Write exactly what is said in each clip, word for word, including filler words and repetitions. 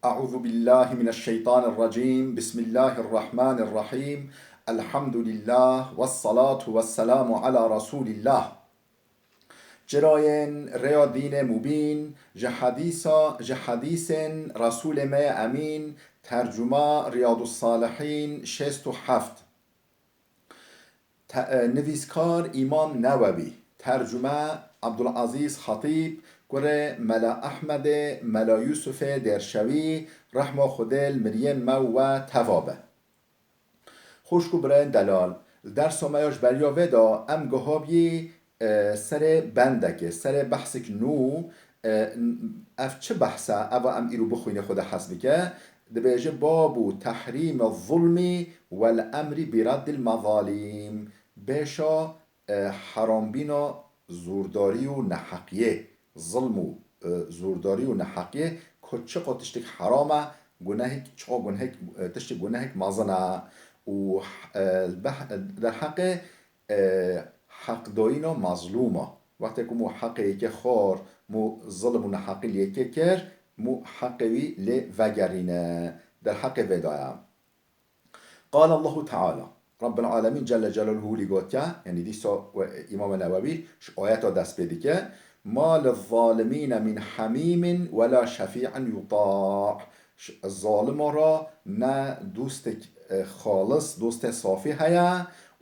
أعوذ بالله من الشيطان الرجيم. بسم الله الرحمن الرحيم. الحمد لله والصلاة والسلام على رسول الله. Çirayên rêya dînê mubîn, ji hedîsa, ji hedîsên Resûlê me yê Emîn, tercuma Riyadus Salihîn şêst û heft. Te-, e, nivîskar Îmam Newewî, tercume Abdulazîz Xetîb, kurê Mela Ehmedê, Mela Yûsufê Dêrşewî, rehma Xwedê li miriyên me û we teva be. Xwişk û birayên delal, li dersa me ya ji beriya vê de em gihabiyî, e, serê bendekê, serê behsik nû, e, n-, ev çi behs e? Eva em îro bixwînê xwe de hez bike. Dibêje: "Babu tehrîme zulmî wel emrî bi reddil mezalîm." Bêşa, e, herambîna zordarî û neheqiyê, zilm û, e, zordarî û neheqiyê, ku çiqo tiştek heram e, gunehek, çiqo gunehek, e, tiştek gunehek mezin e. Û, e, beh-, derheqê, e, heqdayîna mezlûma. Wextê ku mû heqê yekê xwar, mû zilm û neheqî li yekê kir, mû heqê wî lê vegerîne. Derheqê vê de ye. قال الله تعالى، Rabbul Alemîn Celle Celaluhu lî gotiye, yanî dîsa we Îmam Newewî ji ayeta dest pê dike: "Ma lizzalimîne min hamîmin we la şefî'in yutâ." Ş-, zalima ra ne dostek, e, xalis, dostê safî heye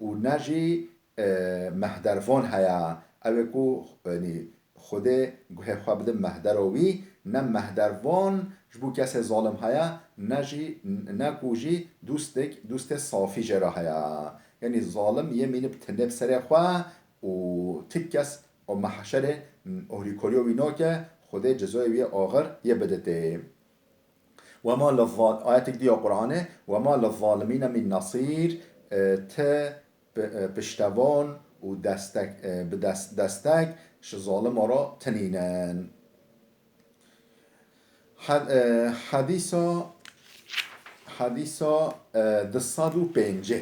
û ne jî, e, mehdervan heye. Ew ê ku, yanî, Xwedê guhê xwe bide mehdera wî, ne mehdervan ji bo kesê zalim heye, ne jî, ne ku jî dostek, dostê safî jê re heye. Yanî zalim yê mînib tinê bi serê xwe û tik kes o mehşerê ohrîkariya wî nake, Xwedê cezayê wî yê axir yê biditê. Wema lizza-, ayetek dî ya Qur'anê, "Wema lizzalimîne min nasîr", e, ti pi-, e, piştevan û destek, e, bi des-, destek ji zalima re tinînin. He-, e, hedîsa, hedîsa, e, du sed û pêncî.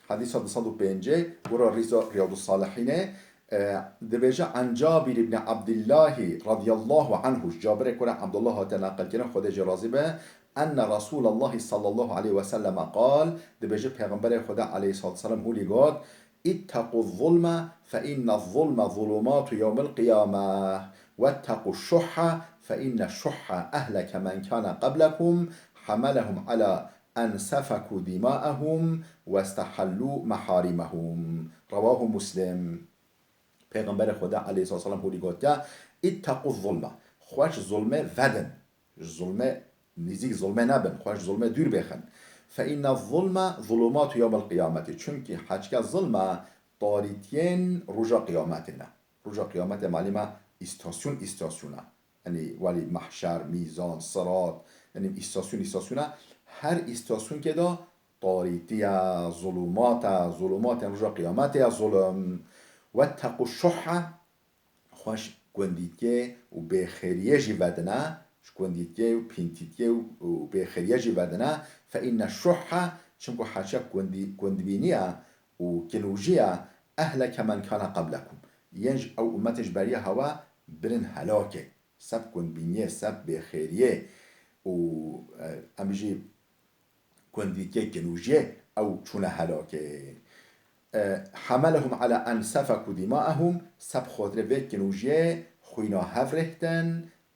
Hedîsa du sed û pêncî, gora rîza Riyadus Salihînê, e, dibêje: "An Cabir ibn Abdillahî radiyallahu anhu", ji Cabirê kura Abdullah hate naqilkirin, Xwedê jê razî be, "Enne Resûlallahî sallallahu aleyhi ve selleme qal", dibêje Pêxemberê Xwedê aleyhissalatu vesselam hûlî got: "İttequ zulme fe inne zulme zulumatu yevmil qiyame. Vettequ şuhhe fe inne şuhhe ehleke men kâne qablekum hamalehum ala en sefeku dima'ehum ve istehallu meharimehum." Rewahu Muslim. Pêxemberê Xwedê aleyhissalatu vesselam hûrî gotiye: "İttequ zulme." Xweş zulmê vedin. Ji zulmê, nîzîk zulmê nebin. Xweş zulmê dûr bêxin. "Fe inne zulme zulumatu yevmil qiyameti." Çunkî heçke zilme tarîtiyên roja qiyametê ne. Roja qiyametê malî me îstasyon îstasyon e. Yanî welî mehşer, mîzan, sirat, yanî îstasyon îstasyon e. Her îstasyonkê de tarîtî ye, zulumat e, zulumatên roja qiyametê ye, zulm. Vettequ şuhhe, xweş gundîtiyê û bêxêriyê jî vedine, ji gundîtiyê û pîntîtiyê û, û bêxêriyê jî vedine. Fe inne şuhhe, çimku heçe gundî-, gundbînî ye û kinûjî ye, ehleke men kane qeblekum. Yên ji ew ummetê ji beriya hewa birin helakê. Seb gundbîniyê, seb bêxêriyê û, e, em jî gundîtiyê kinûjiyê ew çûne helakê. E, hamelehum ala en sefeku dimaehum, seb xotirê vê kinûjiyê xwîna hev rêhtin,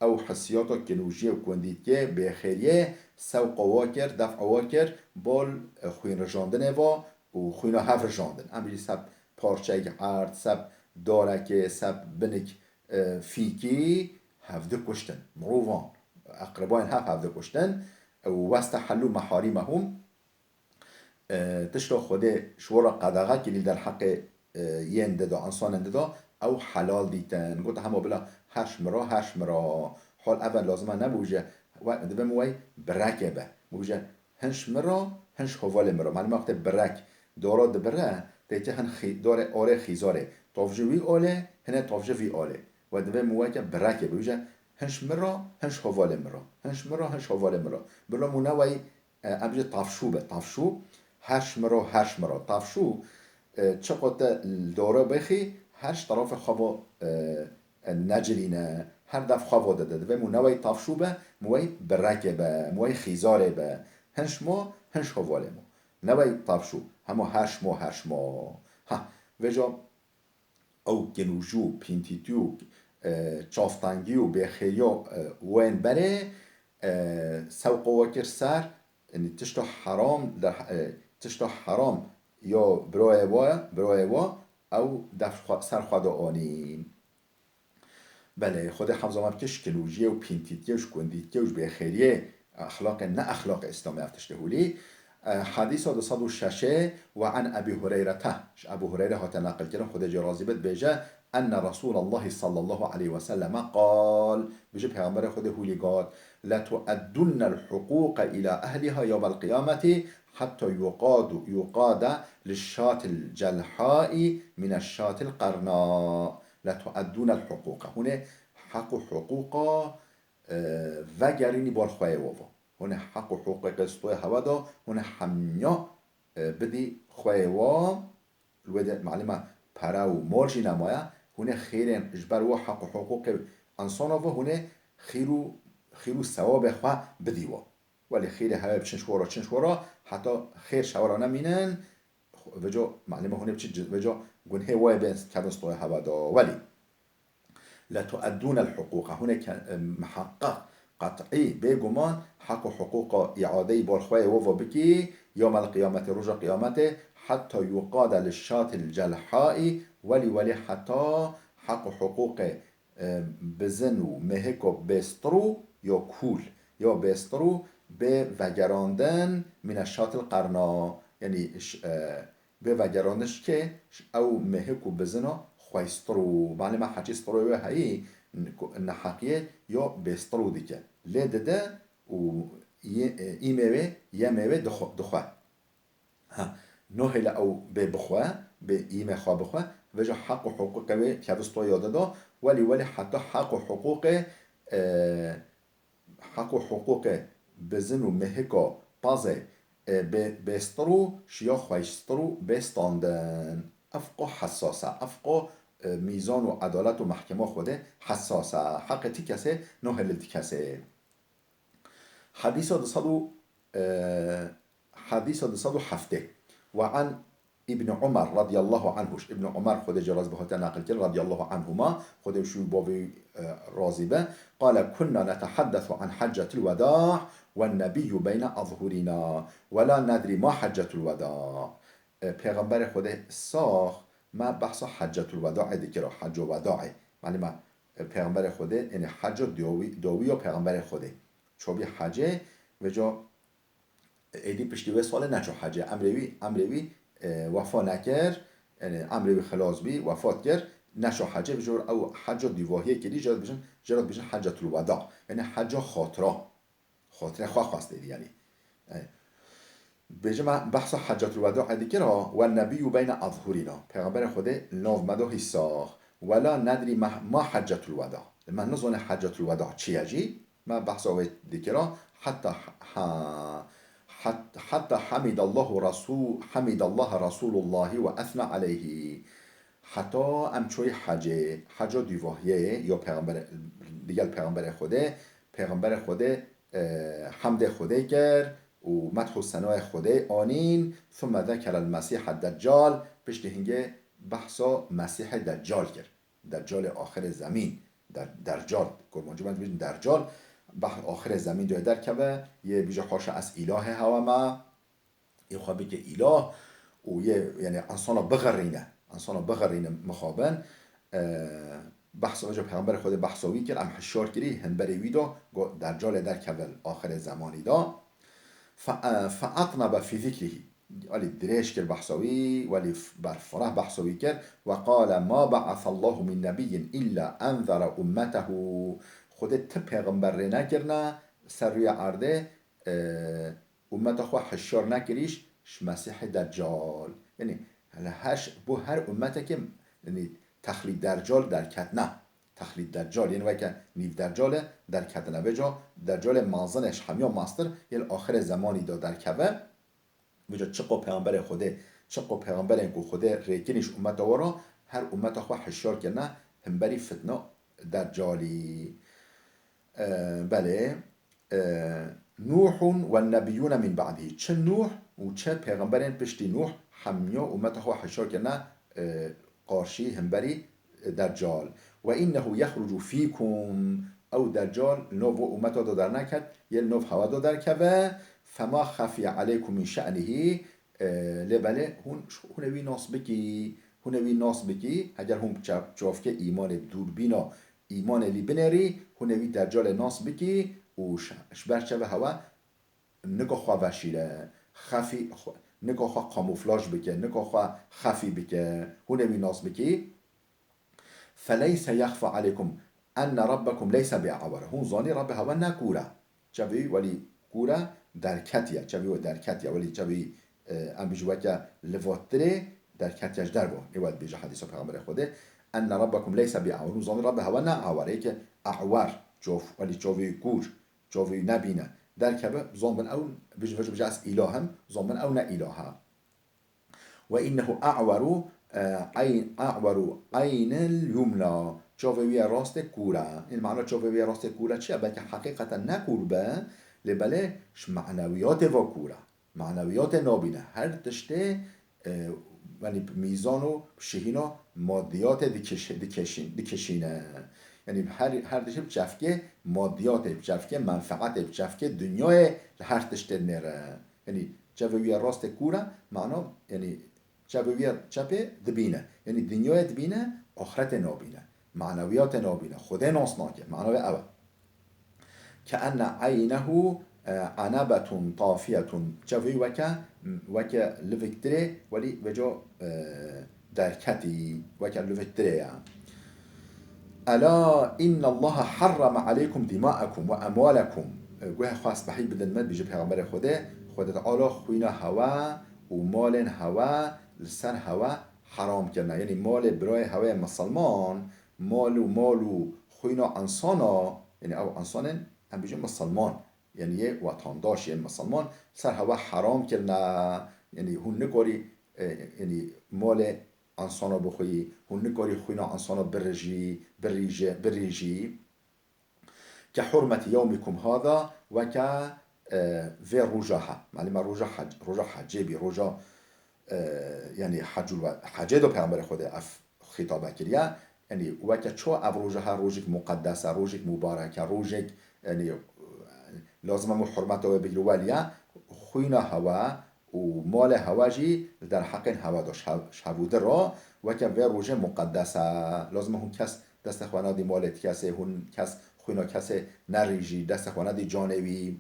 ew hissiyata kinûjiyê û gundîtiyê bêxêriyê sewqa wa kir, def'a wa kir, bol, e, xwîn rijandinê va û xwîna hev rijandin. Em jî seb parçeyek erd, seb darekê, seb binik, e, fîkî hevdi kuştin. Mirovan, eqrebayên hev hevdi kuştin. Û westehellû meharîmehum, e, tişta Xwedê ji we re qedexe kirî li derheqê, e, yên di de, însanên di de, ew helal dîtin. Got, hema bila her ji min re, her ji min re. Hal ev e, lazim e nebûje, we, divê min wey birekê be. Bûje, hin ji min re, hin ji hevalê min re. Malûm e wextê birek dara dibire, tê te hin xî-, darê arê xîzarê. Tav ji wî alê, hinê tav ji vî alê. We divê min weke birekê bûje, hin ji min re, hin ji hevalê min re. Hin ji min re, hin ji hevalê min re. Bila mûne wey, e, em bêje tavşû be, tavşû, her ji min re, her ji min re. Tavşû, e, çiqo te li dara bêxî, her ji terafê xwe ve, e, e, necirîne, Her dev xwe vo dide. Divê mu newey tavşû be, mu wey birekê be, mu wey xîzarê be. Hin şmo, hin şo volê mu. Newey tavşû. Hemo her şmo, her şmo. Ha, vêca ew kinûjû, pîntîtû, e, çavtengî û bêxêriya, e, wên berê, e, sewqo we kir ser, yanî tişta heram, li, e, tişta heram ya birayê we, birayê we, ew def xwe, ser xwe de anîn. Belê, Xwedê hefza me bike ji kinûjiyê û pîntîtiyê û ji gundîtiyê û ji bêxêriyê, exlaqê ne exlaqê Îslamê ev tiştê hûlî. E, Hedîsa du sed û şeş ê, "Ve an Ebî Hureyrete." Ji Ebû Hureyre hate neqilkirin, Xwedê jê razî be, dibêje, "Enne Resûlallahî sallallahu aleyhi ve selleme qal." Bêje Pêxemberê Xwedê hûlî got, "Letueddunne l-huqûqe îla ehliha yewmel qiyameti hetta yuqadu, yuqade lişşatil celhaî mineşşatil qerna." "Letueddûnel huqûqe." Hûn ê heq û huqûqa, e, vegerînî bar xweyê we ve. Hûn ê heq û huqûqê qê stoyê hewe de, hûn ê hemiya, e, bidî xweyê we. Li wê de malûm e pere û mol jî nemaye. Hûn ê xêrên ji ber we heq û huqûqê insana ve, hûn ê xîr û, xîr û sewabê xwe bidî we. Welê xêrê heye biçin şora, çin şora, heta xêr şewra nemînin, veco, malûm e hûn ê biçin, veco gunhê wayê bên kevin stoya heva da. Welê, "Letueddûnel huqûqa", hûn ê ke-, e, miheqqeq, qet'î, bêguman, heq û huqûqa îadeyî bar xweyê we ve bikî, yewmel qiyametê, roja qiyametê, "hetta yuqade lişşatil celhaî", welê, welê, heta heq û huqûqê e, bizin û mehiko bêstirû ya kûl, ya bêstirû bê vegerandin mîne şatil qerna. Yanî, ş-, e, bê vegerandin ji kê? Ji ew mehik û bizina xweyîstirû. Malûm e hecî stirûyê wê heyî, n-, ku-, neheqiyê ya bêstirû dike. Lê dide û yê-, e, îmê wê, yemê wê dixwe, dixwe. Ha, nohêle ew bê bixwe, bê îmê xwe bixwe, vêca heq û hiqûqê wê kevisto ya de da, welî welî heta heq û hiqûqê, e, heq û hiqûqê bizin û mihika pazê, e, bê, bêstir û şiya xweyştir û bê standin. Ev qo hessas e, ev qo, e, mîzan û edalet û mehkema Xwedê hessas e. Heqê ti kesê, nohêle di kesê. Hadîsa du sed û, e, hadîsa du sed û heftê. Ve an Îbn Umar radiyallahu anhu, ji Îbn Umar, Xwedê jê razî be, hate neqil kirin, radiyallahu anhuma, Xwedê ji wî bavê, e, razî be, qale, "Kunna netehaddesu an heccetil weda ve nebiyyû beyne azhurina ve la nedrî ma heccetul weda." E, Pêxemberê Xwedê sax me behsa heccetul wedaê dikira, hecco wedaê. Malûm e, e, Pêxemberê Xwedê, yanî hecca dawî, dawî ya Pêxemberê Xwedê. Çabî hecê, vêca êdî piştî wê salê neço hecê. Emrê wî, emrê wî, e, wefa nekir, yanî emrê wî xilas bî, wefat kir, neço hecê, vêca ew hecca dîvahiyê kirî, jê re dibêjin, jê re dibêjin heccetul weda. Yanî hecca xatira. Xatirê xwe xwest êdî, yanî. E, bêje me behsa heccetul wedaê dikir ha, "Ve nebiyyû beyne azhurina." Pêxemberê Xwedê li nav me de hî sax. "Ve la nedrî ma, ma heccetul weda." Me nizane heccetul weda çi ye jî. Me behsa wê dikira, heta ha, het-, heta hamidallahu Resû-, hamidallaha Resûlullahî ve esna aleyhî. Heta em çoyî hecê, heca dîvahiyê ya pêxemberê, digel pêxemberê Xwedê, pêxemberê Xwedê, e, hemdê Xwedê kir û medh û senayê Xwedê anîn, thumme zekerel Mesîhe Deccal, piştî hingê behsa Mesîhê Deccal kir. Deccalê axirê zemîn, der-, Dercal, Kurmancî me dibêjin Dercal, bah-, axirê zemîn de derkeve, yê bîje, haşa ez îlahê hewe me, yê xwe bike îlah û yê, yanî, insana bixirîne, insana bixirîne mixabin. E, behsa, vêca Pêxemberê Xwedê behsa wî kir, em hişyar kirî, hemberê wî de, got, Deccalê derkeve li axirê zemanî de. Fe-, e, feetnebe fî zikrihî. Alî dirêj kir behsa wî, welî f-, berfireh behsa wî kir. Ve qale, "Ma be'asallahu min nebiyyin illa enzere ummetehu." Xwedê ti pêxember rê nekirine ser rûyê erdê, e, ummeta xwe hişyar nekirîş ji Mesîhê Deccal. Yanî, li her ş-, bo her ummetekê, yanî, texlî Deccal derketine. Texlî Deccal, yên weke nîv Deccalê derketine. Vêca Deccalê mezin e, ji hemiya mestir, yê li axirê zemanî de derkeve. Vêca çiqo pêxemberê Xwedê, çiqo pêxemberên ku Xwedê rêkirî ji ummeta we re, her ummeta xwe hişyar kirine himberî fitna Deccalî. E, belê. E, Nuhun ve nebiyyûne min ba'dihi. Çi Nuh û çi pêxemberên piştî Nuh, hemiya ummeta xwe hişar kirine, e, qarşî, hemberî, e, Deccal. Ve innehu yexrucu fîkum. Ew Deccal li nov we ummeta de derneket, yê li nov hewa de derkeve. Fema xefiye aleykum min şe'nihi. E, lê belê hûn, hûn ê wî nas bikî, hûn ê wî nas bikî, heger hûn bi çav-, çavkê îmanê bi dûrbîna îmanê lî binêrî, hûn ê wî Deccalê nas bikî û ş-, ji ber çavê hewa nika xwe veşîre, xefî, xwe, nika xwe kamûflaj bike, nika xwe xefî bike, hûn ê wî nas bikî. Feleyse yexfa aleykum enne Rabbekum leyse bi a'war. Hûn zanî Rabbê hewa ne kûr e. Çavê wî welî kûr e, derketiye. Çavê wî derketiye. Welî çavê wî, e, em bijî weke livattirê derketiye ji derve. Ê we dibêje hedîsa Pêxemberê Xwedê. Enne Rabbekum leyse bi a'war. Hûn zanî Rabbê hewa ne a'war e. Yeke a'war, çov, welî çavê wî kûr, çavê wî nebîne. Derkeve, zon bin ew, bij-, bij-, bijî ez îlah im, zon bin ew ne îlah e. Ve innehu a'weru, e, eyn-, a'weru eynil yumna. Çavê wî yê rastê kûr e. Ên mana çavê wî yê rastê kûr e çi ye? Belkî heqîqeten ne kûr be, lê belê ji manewiyatê ve kûr e. Manewiyatê nabîne. Her tiştê, e, yanî bi mîzan û bi şihîna madiyatê dikeş-, dikeşîn-, dikişîne. Yanî her, her tiştê bi çavkê madiyatê, bi çavkê menfeetê, bi çavkê dinyayê li her tiştê nêre. Yanî çavê wî yê rastê kûr e, mana, yanî çavê wî yê çepê dibîne. Yanî dinyayê dibîne, axretê nabîne. Manewiyatê nabîne. Xwedê nas nake. Mana wê ew e. Keenne eynehu, e, enebetun tafiyetun. Çavê wî weke, weke livik tirê, welî veco, e, derketî, weke livik tirê ye. Ela innallaha harrama aleykum dima'ekum ve emwalekum. E, guhê xwe spehî bidin min, bijî Pêxemberê Xwedê, Xwedê Teala xwîna hewe û malên hewe li ser hewe heram kirine. Yanî malê birayê hewe yê misilman, mal û, mal û xwîna insana, yanî ew insanên, em bijîn misilman, yanî yê wetandaş yên misilman, li ser hewe heram kirine. Yanî hûn nikarî, e, yanî malê insana bixwî, hûn nikarî xwîna insana birijî, birîje-, birîjî. Ke hurmeti yewmikum hada, weke, e, vê roja he. Malûm e roja hec-, roja hecê bî, roja, e, yanî hecul we-, hecê de Pêxemberê Xwedê ev xîtabe kiriye. Yanî weke çawa ev roja he rojek muqeddes e, rojek mubarek e, rojek, yanî, e, lazim e em hurmeta wê bigrin, welî ye xwîna hewe û malê hewe jî li derheqên hewe de ji hev-, ji hevû di re, weke vê rojê muqeddes e. Lazim e hûn kes destê xwe nedî malê ti kesê, hûn kes xwîna kesê nerîjî, destê xwe nedî canê wî.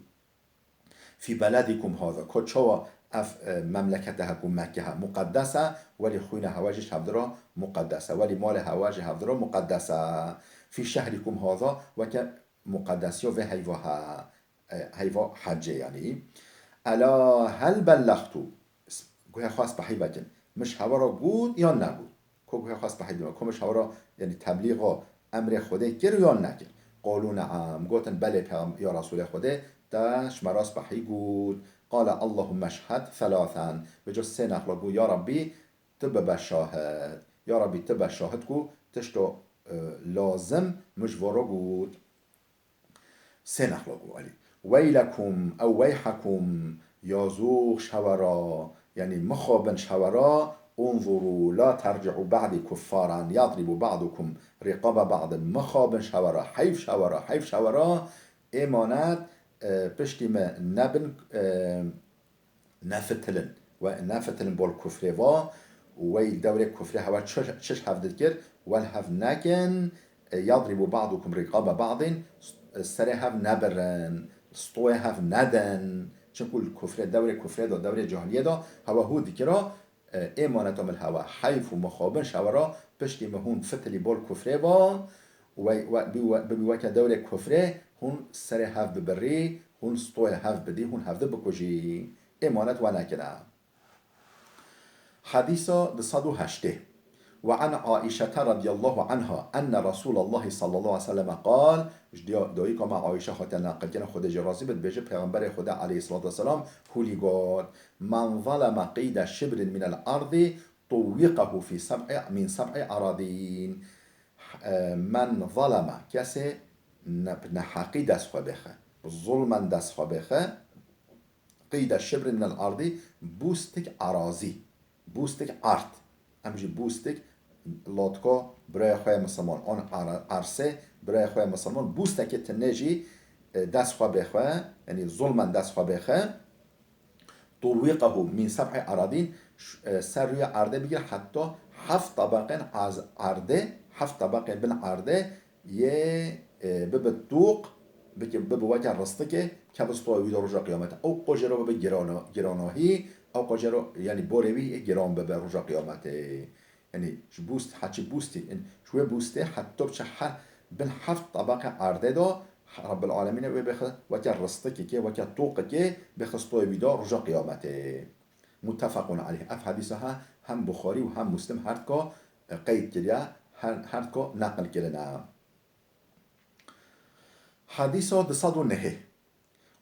Fî beledikum hada, ko çawa ev, e, memlekete he ku Mekke he muqeddes e, welî xwîna hewe jî ji hevdi re muqeddes e, welî malê hewe jî hevdi re muqeddes e. Fî şehrikum hada, weke muqeddesiya vê heyva he. E, heyva hecê yanî. Ela hel bellextu. S-, guhê xwe spehî vekin. Min ji hewe re got yan negot? Ko guhê xwe spehî dime? Ko min ji hewe re, yanî teblîxa emrê Xwedê kir yan nekir? Qalû ne'am. Gotin belê peyxem-, ya Resûlê Xwedê, te ji me re spehî got. Qale Allahumme şhed thelâthen. Vêca sê nexla got, ya Rabbî, tu bibe şahid. Ya Rabbî, tu be şahid ku tişto, e, lazim min ji vo re got. Sê nexla got, elî. Weylekum, ew weyhekum, yazûx ji hewe re, yanî mixabin ji hewe re, unzuru la terci'u ba'dî kuffaran yadribu ba'dukum riqaba ba'din. Mixabin ji hewe re, heyf ji hewe re, heyf ji hewe re, êmanet, e, piştî me nebin, e, nefitilin. We nefitilin bol kufrê va, û wey dewrê kufrê hewa çi, çi ji hev dikir, wel hev nekin, e, yadrîbû ba'dukum rîqabe ba'dîn, serê hev nebirin, stoyê hev nedin. Çinku li kufrê, dewrê kufrê de, dewrê cahiliyê de, hewa hû dikira, e, êmaneta min hewa heyf û mixabin ji hewa re, piştî min hûn fitilî bol kufrê va, û wey, we, bî we, bibî weke dewrê kufrê, hûn serê hev bibirî, hûn stoyê hev bidî, hûn hevdi bikujî. Êmanet we nekine. Hedîsa du sed û heştê. Ve an Aîşete radiyallahu anha enne Resûlallahi sallallahu aleyhi ve selleme qal, ji diya-, dayika me Aîşe hatiye neqilkirin, Xwedê jê razî be, dibêje, Pêxemberê Xwedê aleyhissalatu vesselam hûlî got, "Men zaleme qîde şibrin minel ardî tuvwiqehu fî seb'i, min seb'i aradîn." E, men zaleme, kesê ne-, bi neheqî dest xwe bêxe, bi zulmen dest xwe bêxe, qîde şibrin minel ardî, bûstik erazî, bûstik erd. Em jî bûstik, latko birayê xwe ye misilman, an ara-, ersê birayê xwe ye misilman, bûstekê tinê jî, e, dest xwe bêxe, yanî zulmen dest xwe bêxe. Tuwîqehu min seb'i eradîn, ş-, e, ser rûyê erdê bigir heta heft tebeqên az-, erdê, heft tebeqên bin erdê yê, e, bibe tûq, bike, bibe weke ristikê, keve stoya wî de roja qiyametê. Ew qo jê re bibe girana-, giranahî, ew qo jê re, yanî borê wî giran bibe roja qiyametê. Yanî ji bûst, heçî bûstî, in, ji wê bûstê heta biçe he-, bin heft tebeqê erdê de, Rabbil Alemînê wê bêxe weke ristikekê, weke tûqekê, bêxe stoya wî de roja qiyametê. Muttefaqun aleyh. Ev hedîsa he hem Buxarî û hem Muslim herdka, e, qeyd kiriye, her, herdka neqil kirine. Hedîsa du sed û nehê.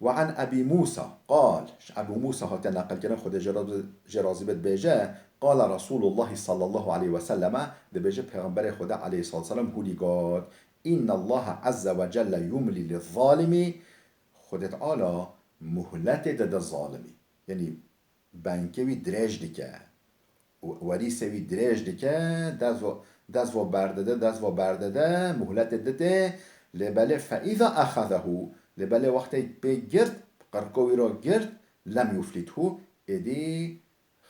Ve an Ebî Mûsa qal, ji Ebû Mûsa hatiye neqilkirin, Xwedê jê ra-, jê razî be, dibêje, Qala Resûlullahî sallallahu aleyhi ve selleme, dibêje Pêxemberê Xwedê aleyhissalatu vesselam hûlî got, Innallaha azze ve celle yumlî lizzalimi, Xwedê Teala muhletê dide zalimî. Yanî benkê wî dirêj dike. Werîsê wî dirêj dike, dest vo, dest vo berdide, dest vo berdide, muhletê dide, lê belê fe îza exezehu, lê belê wextê pê girt, qirko wî ro girt, lem yuflithu, êdî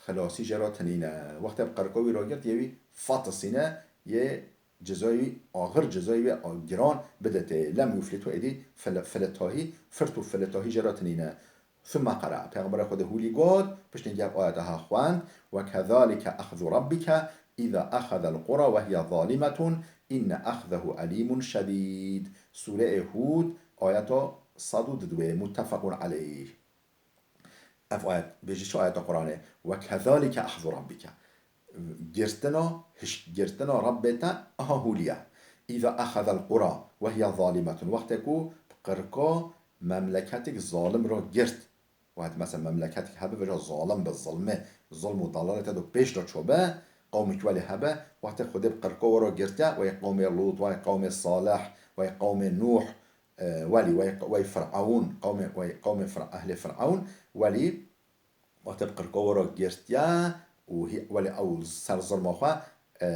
xilasî jê re tinîne. Wextê bi qirko wî ro girt, yê wî fatisîne, yê cezayê wî axir, cezayê wî a-, giran bidetê. Lem yuflithu, êdî file-, filetahî, firt û filetahî jê re tinîne. Thumme qera, Pêxemberê Xwedê hûlî got, piştî gel ayeta ha xwend, Ve kezalike exzu rabbike îza exezel qura ve hiye zalimetun, inne exzehu elîmun şedîd. Sûreyê Hûd, ayeta sed û didwê, muttefequn aleyh. Ev ayet, bêjî çi ayeta Quranê? Ve kezalike exzu rabbike. Girtina, hiş-, girtina Rabbê te aha hûlî ye. Îza exezel qura ve hiye zalimetun. Wextê ku bi qirka memleketik zalim ra girt. Wextê mesela memleketik hebe veja zalim be, zilmê, zilm û dalaletê do pêş de ço be, qewmik welê hebe, wextê Xwedê bi qirka we ra girtiye, wey qewmê Lût, wey qewmê Salih, wey qewmê Nûh, e, welî, wey, wey Fir'ewn, qewmê, wey qewmê Fir-, ehlê Fir'ewn, welî, wextê bi qirka we ra girtiye û hî-, welê ew ser zilma xwe, e,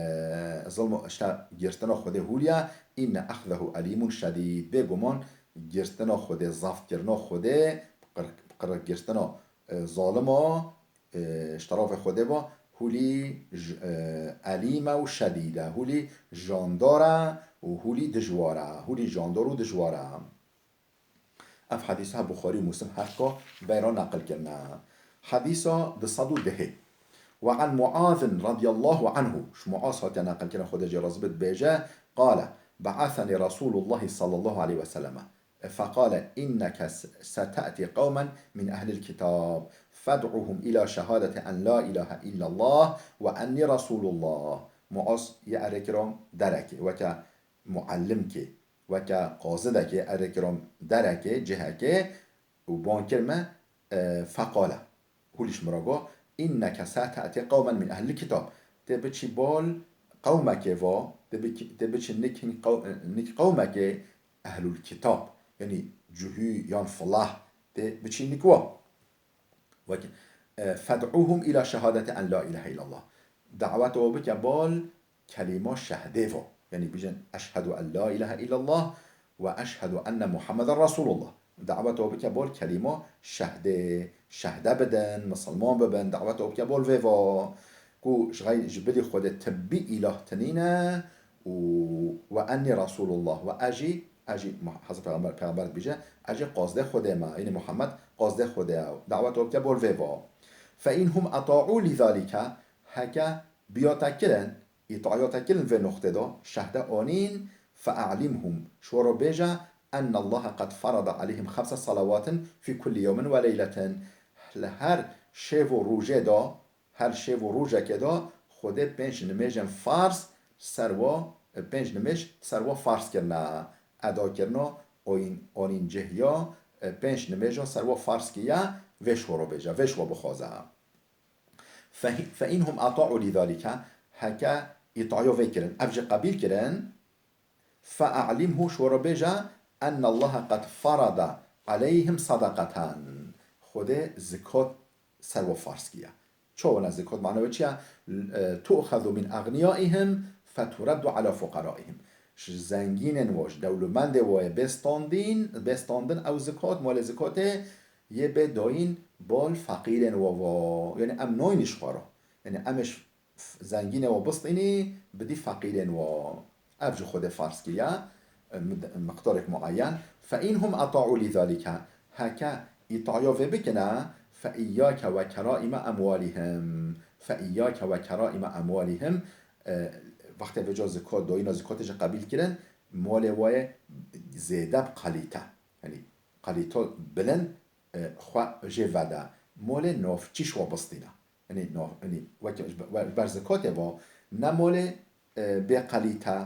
zilma, işte, girtina Xwedê hûliye, inne exzehu elîmun şedîd. Bêguman girtina Xwedê, zaftkirina Xwedê, bi qir-, bi qir-, girtina, e, zalima, e, ji terafê Xwedê ve hûlî j-, e, elîm e û şedîd e. Hûlî jandar e û hûlî dijwar e. Hûlî jandar û dijwar e. Ev hedîsa Buxarî û Muslim her ka beyra neqil kirine. Hedîsa du sed û dehê. Ve an Muazin radiyallahu anhu, ji Muaz hatiye neqil kirin, Xwedê jê razî bit, dibêje, qale, Be'asenî Resûlullahî sallallahu aleyhi ve selleme, feqale, Inneke s-, sete'tî qewmen min ehlil kitab, fed'uhum ila şehadeti en la ilahe illallah ve ennî Resûlullah. Muaz yê erê kira derekê, weke muallimkê, weke qazidekê, erê kira derekê, cihekê û ban kir me, e, feqale. Hûlî ji min re got, Inneke sete'tî qewmen min ehlil kitab. Tê biçî bal qewmekê va, tê bi-, tê biçî nik hin qew-, nik qewmekê ehlul kitab. Yanî cuhî yan filah, tê biçî nik wa. Weke, e, fed'uhum ila şehadeti en la ilahe illallah. Daweta we bike bal kelîma şehdê ve. Yanî bijin, "Eşhedû en la ilahe illallah ve eşhedû enne Muhammeden Resulullah." Daweta we bike bal kelîma şehdê. Şehde bidin, misilman bibin. Daweta we bike bal vê ve. Ku ji xey-, ji bilî Xwedê tibbî îlah tinîne û "ve ennî Resulullah", ve ez jî, ez jî Muh-, Hezret Peyxember, Peyxember dibêje, "Ez jî qazdê Xwedê me." Yanî Muhammed qazdê Xwedê ye. Daweta we bike bol vê va. "Fe in hum eta'û lî zalîke", heke biya te kirin, îtaya te kirin vê noqtê de, şehde anîn, "fe e'limhum", ji we re bêje, "Ennallaha qed ferada aleyhim xemse salawatin fî kulli yewmin ve leyletin." Li her şev û rojê de, her şev û rojekê de Xwedê pênc nimêjên farz ser we, pênc nimêj ser we farz kirine. Edakirina oyîn, anîn cih ya, pênc nimêja ser we farz kiriye, vê ji we re bêje, vê ji we bixwaze. Fe-, fe in hum eta'û lî zalîke, heke îtaya vê kirin, ev jî qebîl kirin, فأعلمه, ji we re bêje, أن الله قد فرض عليهم صدقة. Xwedê zikot ser we farz kiriye. Çawa ne zikot, mana wê çi ye? E, تؤخذ من أغنيائهم فترد على فقرائهم. Ji zengînên we, ji dewlemendê we bê standîn, bê standin ew zikot, malê zikotê yê bê dayîn bal feqîrên we ve. Yani em nayînî ji xwe re. Yani em ê ji f-, zengînê we bistînî, bidî feqîrên we. Ev ji Xwedê farz kiriye, e, mid-, miqdarek muayyen. فإن هم أطاعوا لذلك. Heke îtaya vê bikine, فإياك وكرائم أموالهم. فإياك وكرائم أموالهم. E, wextê vêca zikot, doyîna zikotê jî qebîl kirin, malê we yê zêde bi qalîte. Yani qalîto bilind, e, xwe jê vede. Malê navçî ji we bistîne. Yanî, no, yanî, weke ji be-, we-, ji ber zikotê ve, ne molê, e, bê qalîte,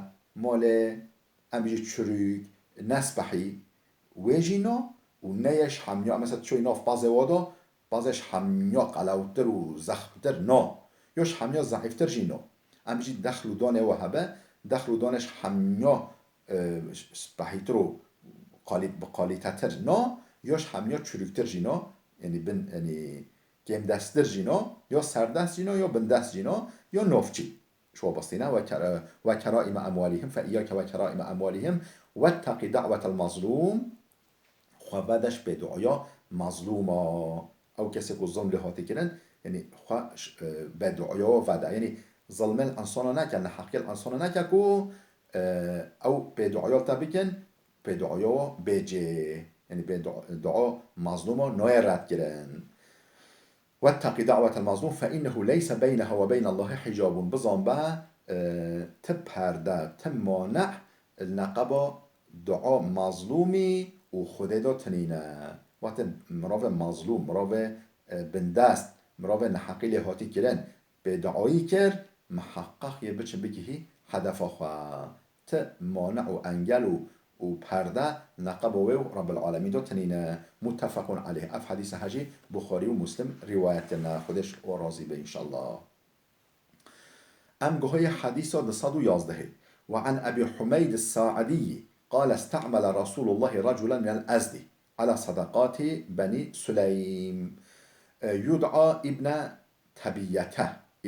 molê, em bêjî çirûk, ne spehî, wê jî no, û ne yê ji hemiya, mesela, tu çûyî nav pazê we de, pazê ji hemiya qelewtir û zexmtir no. Yo ji hemiya zeîftir jî no. Em bêjî dexl û danê we hebe, dexl û danê ji hemiya, e, spehîtir û qalî-, bi qalîtetir no, yo ji hemiya çirûktir jî no. Yanî bin, yanî, kêmdesttir jî no, yo serdest jî no, yo bindest jî no, yo navçî. Ji we bistîne, وكر-، وكرائم أموالهم، فإياك وكرائم أموالهم، واتق دعوة المظلوم، xwe vede ji bêduaya mazlûma. Ew kesê ku zilm lê hatî kirin, yanî xwe ş-, e, bêduaya vede. Yanî zilmê li insana neke, neheqiyê li insana neke ku, e, ew bêduaya li te bikin, bêduaya bê cê. Yanî bê du-, dua mazlûma nayê redkirin. واتق دعوة المظلوم فإنه ليس بينها وبين الله حجاب. Bizan be, e, ti perde, ti mane li neqeba dua mazlûmî û Xwedê de tinîne. Wextê mirovê mazlûm, mirovê, e, bindest, mirovê neheqî lê hatî kirin, bêduayî kir, miheqeq yê biçin bigihî hedefa xwe. Ti mane û engel û, û perde neqeba wê û Rebbil Alemîn de tinîne. متفق عليه. Ev hedîsa he jî Buxarî û Muslim rîwayet kirine. Xwedê ji we razî be înşallah. Em guhayê hedîsa du sed û yazdehê. وعن أبي حميد الساعدي قال استعمل رسول الله رجلا من الأزد على صدقات بني سليم. E, يدعى ابن تبية.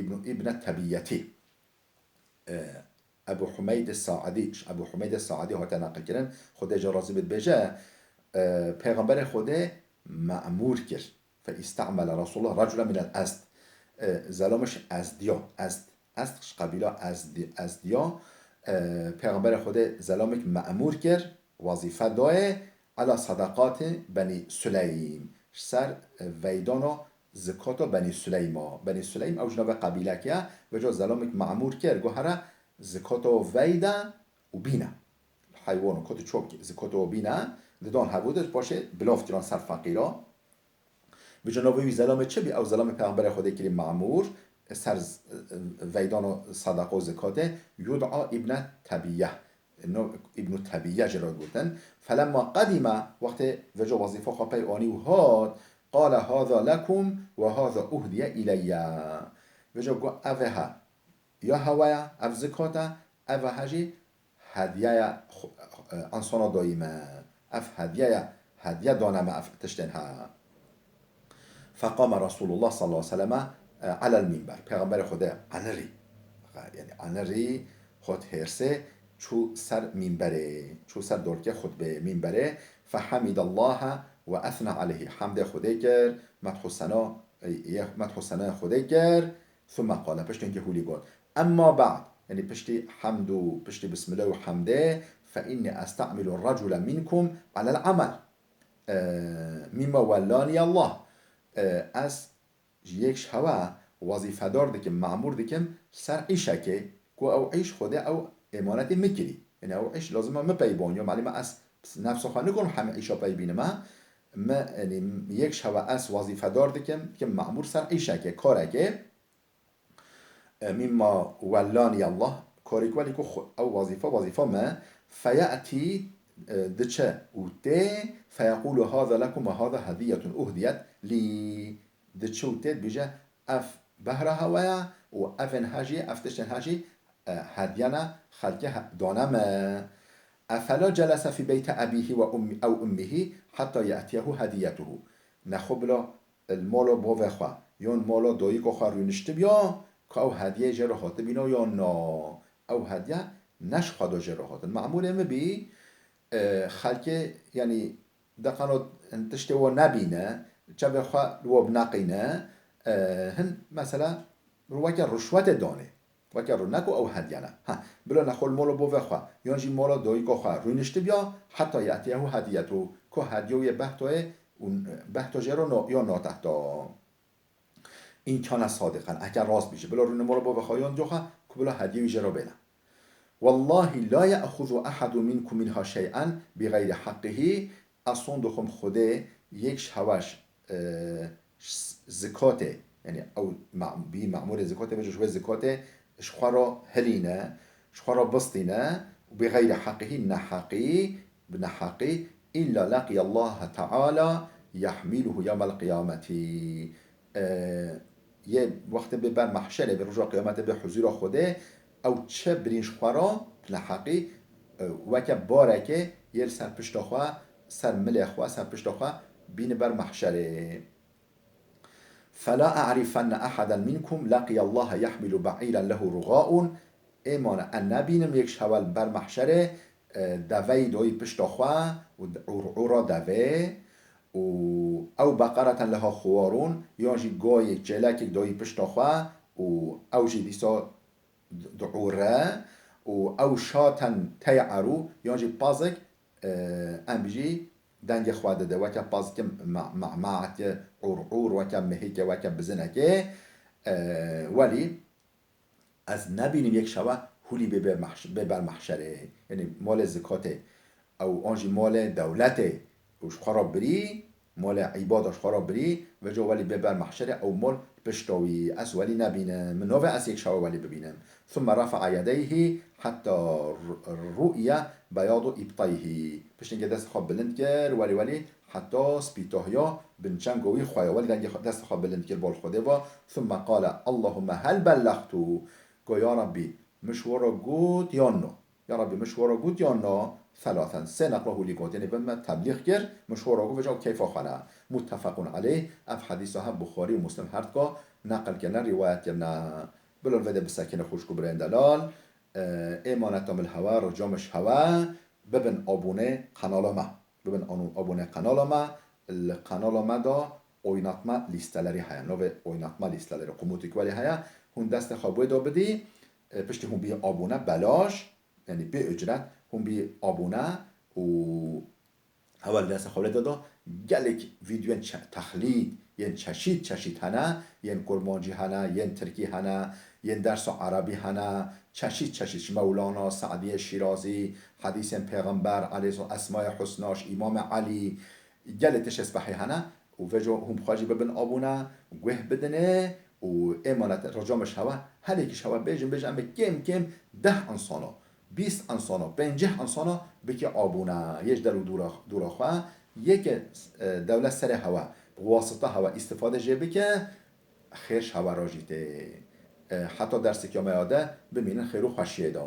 ابن، ابن تبية. E, Ebu Humeydê Saidî, ji Ebu Humeydê Saidî hate neqilkirin, Xwedê jê razî bê, dibêje, e, Pêxemberê Xwedê memûr kir. فاستعمل رسول الله رجلا من الأزد. E, zelamê ji Ezdiya, Ezd, Ezd ji qebîla Ezdi-, Ezdiya, e, Pêxemberê Xwedê zelamêk memûr kir, wezîfe dayê, على صدقات بني سليم. Ji ser, e, veydana zikata Benî Suleyma. Benî Suleym ew ji navê qebîlekê ye. Vêca zelamêk memûr kir, got here zikata wî veyde û bîne. Heywan û kot û çop zikata wî bîne. Didan hevû de paşê bilav kiran ser feqîra. Vêca navê wî zelamê çi bî? Ew zelamê Pêxemberê Xwedê kirî memûr, ser z-, veydana sadaqa û zikatê, يدعى ابن تبية. No, Îbnû Tebîye jê re gotin. فلما قدم, wextê vêca wezîfa xwe pey anî û hat, قال هذا لكم وهذا أهدي إلي. Vêca got, ev ê he, ya hewe ye, ev zikat e, ev ê he jî hedyeya xu-, e, insana dayî me. Ev hedyeya, hediye dane me ev tiştên he. فقام رسول الله صلى الله عليه وسلم على المنبر. Pêxemberê Xwedê anirî, yani anirî, hot hêrsê, çû ser mînberê, çû ser dorkê xutbeyê, mînberê. فحمد الله وأثنى عليه. Hemdê Xwedê kir, medh û sena, e, medh û senaya Xwedê kir. ثم قال, piştî hingê hûlî got. أما بعد, yani piştî hemd û piştî bismillah û hemdê, فإني أستعمل الرجل منكم على العمل. E, مما ولاني الله. E, ez ji yek ji hewe wezîfedar dikim, memûr dikim, ser îşekê ku ew îş Xwedê ew êmanetê min kirî. Yani ew îş lazim e min pey baniyo. Malî me ez nefsa xwe nikarim hemî îşa pey bînime. Me, yani yek ji hewe ez wezîfedar dikim, dikim memûr ser îşekê, karekê. E, مما ولاني الله, karê ku welî ku xwe-, ew wezîfe, wezîfa me, فيأتي, e, diçe û tê, فيقول هذا لكم وهذا هدية أهديت لي. Diçe û tê dibêje, ev behra hewe ye û evên he jî, ev tiştên he jî, e, hediyana xelkê he-, dane me. أفلا جلس في بيت أبيه وأم-، أو أمه حتى يأتيه هديته. Nexwe bila li mala bavê xwe yan mala dayika xwe rûniştibiya ku ew hediyeyê jê re hatibîna yan na? Ew hediye ne ji xwe da jê re hatin. Memûrê min bî, e, xelkê, yanî, deqeno tiştê wa nebîne, çavê xwe li wa bineqîne, e, hin, mesela, weke ruşwetê danê. Weke rû-, ne ku ew hediye ne. Ha, bila nexwe li mala bavê xwe, yan jî mala dayika xwe rûniştibiya, heta ye'tiyehu hediyetu, ku hediya wî yê behtoyê û behto jê re no-, ya natehta. إن كان صادقا، eger rast bî jî. Bila rûnê mala bavê xwe yan diya xwe, ku bila hediyê wî jê re bêne. والله لا يأخذ أحد منكم منها شيئا بغير حقه. Ez sond dixwim Xwedê yek ji hewa ji, e, ji zikatê, yanî ew ma-, bî memûrê zikatê be, ji wê zikatê ji xwe re hilîne, ji xwe re bistîne, û bi xeyrî heqihî, neheqî, bi neheqî, إلا لقي الله تعالى يحمله يوم القيامة. E, yê wextê bê ber mehşerê, bê roja qiyametê, bê huzûra Xwedê, ew çi birîn ji xwe re, bi neheqî, e, weke barekê yê li ser pişta xwe, ser milê xwe, ser pişta xwe bîne ber mehşerê. فلا أعرفن أحدا منكم لقي الله يحمل بعيرا له رغاء. Ê mane, ez nebînim yek ji hewa li ber mehşerê, e, deveyî dayî pişta xwe û d-, ûr-, ûra devê û ew بقرة لها خوار، yan jî gayê çêlekek dayî pişta xwe û ew jî dîsa d-, diûre û ew شاة تيعر، yan jî pazek, e, em bijî dengê xwe dide, weke pazikê me-, me-, me'ekê, ûr-, ûr, weke mihikê, weke bizinekê, e, welî ez nebînim yek şewe hûlî bê ber mehş-, bê ber mehşerê. Yanî malê zikatê, ew an jî malê dewletê û ji xwe re birî, malê îbada ji xwe re birî, vêca welî bê ber mehşerê ew mal pişta wî. Ez welî nebînim. Min navê ez yek şewe welî bibînim. ثم رفع يديه حتى ر-، رؤي بياض إبطيه. Piştî ke destê xwe bilind kir, welî welî heta spîtahiya binçenga wî xwe ya. Welî dengê xwe, destê xwe bilind kir, bal Xwedê va, ثم قال: اللهم هل بلغت؟ Go, ya Rabbî, min ji we re got yan na? Ya Rabbî, min ji we re got yan na? ثلاثا. Sê neqla hûlî got, yanî min teblîx kir, min ji we re got, vêca keyfa xwe ne. متفق عليه. Ev hedîsa hem Buxarî û Muslim her dika neqil kirine, rîwayet kirine. Bila li vê de bisekine xwişk û birayên delal. E, êmaneta min li hewe, rica min ji hewe, bibin abûnê qenala me. Bibin anu-, abûnê qenala me. Li qenala me de oynatma listeleri heye. Navê oynatma listeleri, qumûtik welî heye. Hûn destê xwe bi wê de bidî. E, piştî hûn bî abûne belaş, yanî bê ücret, hûn bî abûne û hewa li destê xwe lê de da. Gelek vîdeoyên çe-, texlîd, yên çeşît çeşît hene, yên kurmancî hene, yên tirkî hene, yên dersa erebî hene, çeşît çeşît, ji Mewlana, Se'diyê Şîrazî, hedîsên Pêxember, aleyhisselam, Esmayê Husna, ji Îmamê Elî, gelê tiştê spehî hene û vêca hûn bi xwe jî bibin abûne, guh bidinê û êmanet rica min ji hewe, her yekî ji hewe bêjin, bêjin em ê kêm kêm deh insana, bîst insana, pêncî insana bike abûne, yê ji der û dûra, dûra xwe, yê ke, e, dewlet serê hewe, bi wasita hewe îstifade jê bike, xêr ji hewe re jî tê. E, heta dersekê me ya de bimînin xêr û xweşiyê de.